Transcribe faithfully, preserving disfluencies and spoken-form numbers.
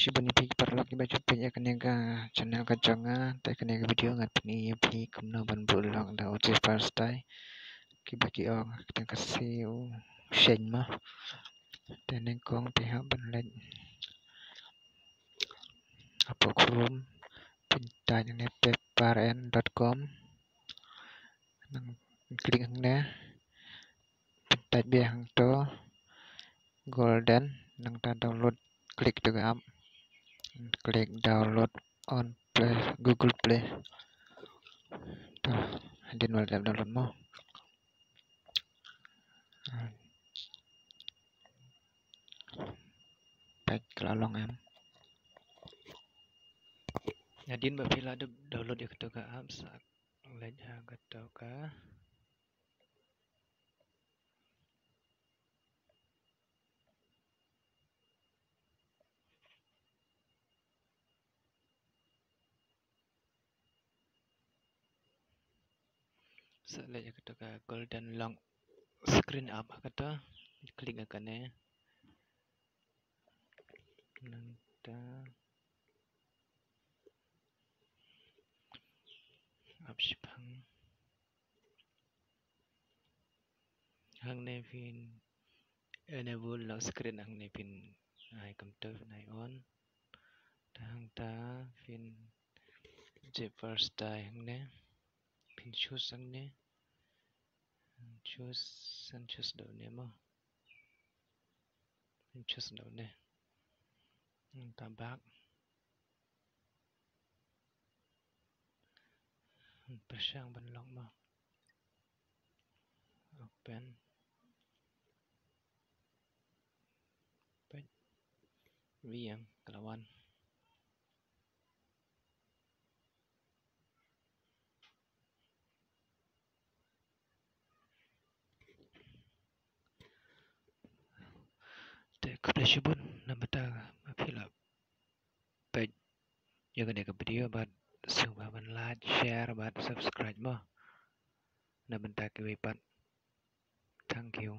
Shu ban ïa phi ki paralok kiba ju peit ïa kane ka channel ka jong nga, te kane ka video ngan pyni ïa phi kumno ban buh lok da u Zip First Eye. Kiba ki ong ka teng Khasi u sheng mo. Te nyngkong phi hap ban leit hapoh Chrome, phin type ne papern dot com. Nang click hangne, phin type beit hangto Golden, nangta download, click to ka app, click download on Play, Google Play. To, hadien ba la dep download mo. Peit ka la long em. Hadien ba phi la dep download ïa kato ka app, sa leit ha kato ka Sa leit ïa kato ka Golden Lock Screen App ha kato. Click ha kane. Nangta app shipang. Hangne phin enable lock screen, hangne phin ai kumto, phin ai on. Te hangta phin Zip First Eye hangne. Phin choose hangne. Choose, san choose da une mo. Phin choose da une. Hangta back. Pyrshang ban lock mo. Open. Peit. Wi em, ka la wan. Te khublei shibun na bynta ba phi la peit ïa kane ka video bad sngewbha ban like, share bad subscribe mo. Na bynta kiwei pat. Thank you.